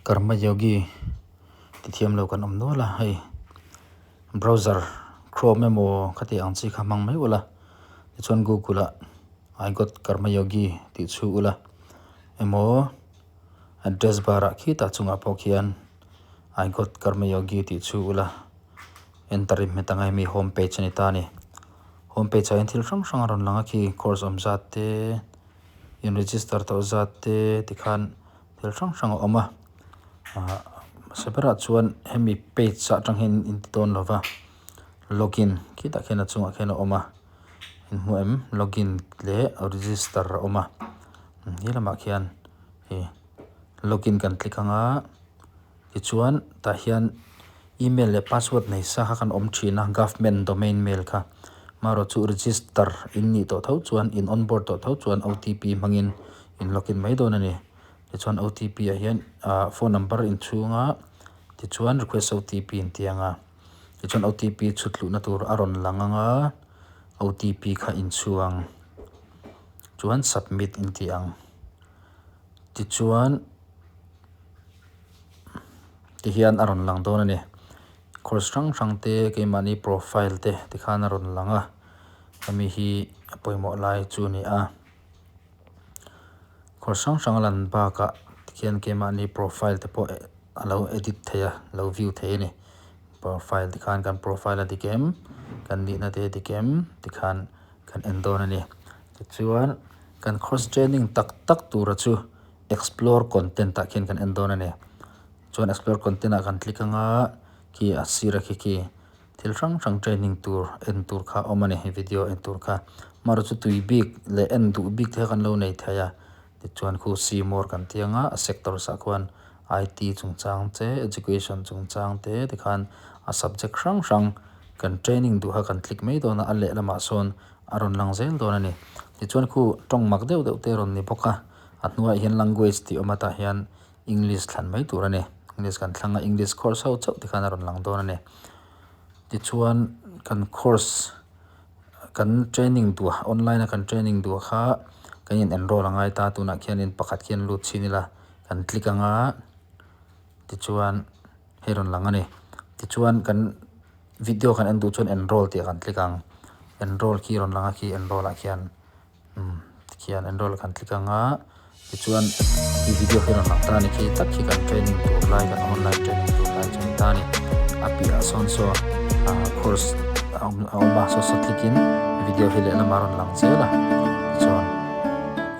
Karma Yogi ti thiam lo kan awm nual a hei browser chrome emaw khati ang chi kha hmang mai ula tichuan google ah I got Karma Yogi tih chhu ula emaw address bar ah khitah chungah pawh khian I got Karma Yogi tih chhu ula enter in hmet anga hemi home page a ni ta a ni home page ah hian thil hrang hrang a rawn lang a khi course awm zat te in register tawh zat te tikhan thil hrang hrang a awm a ah hmasa berah chuan hemi page ah atang hian in ti dawn lo va login khitah khian a chungah khian a awm a inhmu em login leh register a awm a he lamah khian ih login kan click ang a tichuan tah hian email leh password nei sa kha kan awm thin a government domain mail kha amaherawh chu register in nih tawh tho chuan in on board tawh tho chuan O_T_P hmangin in login mai dawn a ni tichuan O_T_P ah hian ah phone number inchhunga tichuan request O_T_P an ti ang a tichuan O_T_P chhut luhna tur a rawn lang ang a O_T_P kha inchhuang chuan submit in ti ang tichuan tihian a rawn lang dawn a ni course hrang hrang te keimahni profile te tikhan a rawn lang a hemi hi a pawimawh lai chu a ni a course hrang hrang a lan bakah tikhian keimahni profile te pawh a lo edit theih a a lo view theih a ni profile tikhan kan profile a dik em kan nihna te a dik em tikhan kan en dawn a ni tichuan kan course training tak tak tura chu explore content ah khian kan en dawn a ni chuan explore content ah kan click anga khi a sir a khi khi thil hrang hrang training tur en tur kha a awm a ni video en tur kha amaherawh chu tui bik leh en duh bik te kha kan lo nei thei a tichuan khu see more kan tih anga a sectors ah khuan I_T chungchang te education chungchang te tikhan a subject hrang hrang kan training duh kha kan click mai dawn a a lehlamah sawn a rawn lang zel dawn a ni tichuan khu tawng mak deuh deuh te a rawn ni bawk a a hnuaiah hian language tih a awm a tah hian english thlan mai tur a ni english kan thlang a english course ho chauh tikhan a rawn lang dawn a ni tichuan kan course kan training duh online a kan training duh kha kan in enroll a ngai ta tunah khianin pakhat khian lut chhin ila kan click ang a tichuan hei rawn lang a ni tichuan kan video kan en duh chuan enroll tih kan click ang enroll khi rawn lang a khi enroll ah khian umm tikhian enroll kan click ang a tichuan i video hi rawn lang ta a ni khi tak khi kan training tur lai kan online training tur lai chu a ni ta a ni a piahah sawn saw ah course a awm a awm a saw saw click in video hi lehlamah a rawn lang zel a tichuan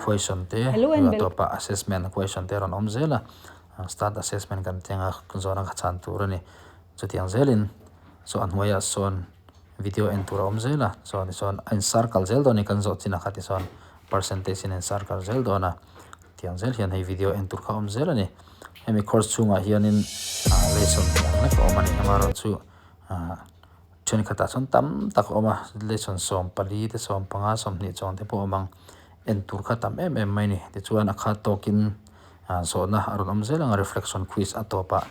question te Hello and a tawpah assessment question te a rawn awm zel a start assessment kan tih anga zawhna kha chhan tur a ni chutiang zelin saw a hnuaiah sawn video en tur a awm zel a chuan tichuan a in circle zel dawn a ni kan zawh chin ah kha tichuan percentage in a in circle zel dawn a tiang zel hian hei video en tur kha a awm zel a ni hemi course chhungah hianin ah lesson ang lek a awm a ni amaherawhchu ah thenkhatah chuan tam tak a awm a lesson 14 te 15 20 chuang te pawh a awm ang en tur kha tam em em mai a ni tichuan a khat tawkin ah zawhna a rawn awm zel ang a reflection quiz a tawpah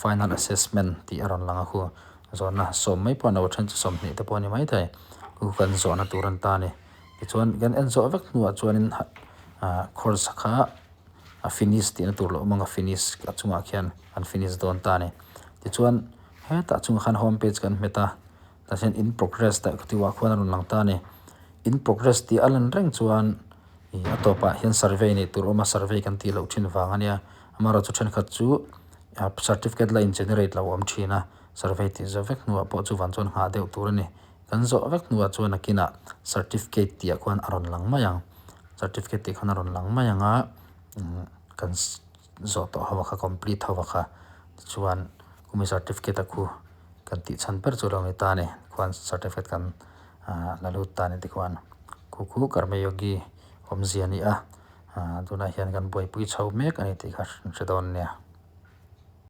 final assessment tih a rawn lang a khu. Zawhna sawm mai pawh a no then chu 20 te pawh a ni maithei chu kan zawhna tur a ni ta a ni tichuan kan en zawh vek hnuah chuanin ah course kha a finish tihna tur lo awm ang a finish a chungah khian an finish dawn ta a ni tichuan hetah chungah khan home page kan hmet a tah hian in progress tah tihah khuan a rawn lang ta a ni in progress tih a lan reng chuan ih a tawpah hian survey neih tur a awm a survey kan tih loh thin vang a nia amaherawhchu thenkhat chu certificate la in generate lo a awm thin a. Survey tih zawh vek hnuah pawh chuvan chuan nghah deuh tur a ni. Kan zawh vek hnuah chuan nakinah certificate tih ah khuan a rawn lang mai ang. Certificate tih khan a rawn lang mai ang a, kan zawh tawh ho kha complete ho kha tichuan khumi certificate a khu kan tih chhan ber chu a lo ni ta a ni. Khuan certificate kan la lut ta a ni tikhuan khu khu Karma Yogi awmzia a ni a, tunah hian kan buaipui chho mek a ni tih kha hre dawn nia.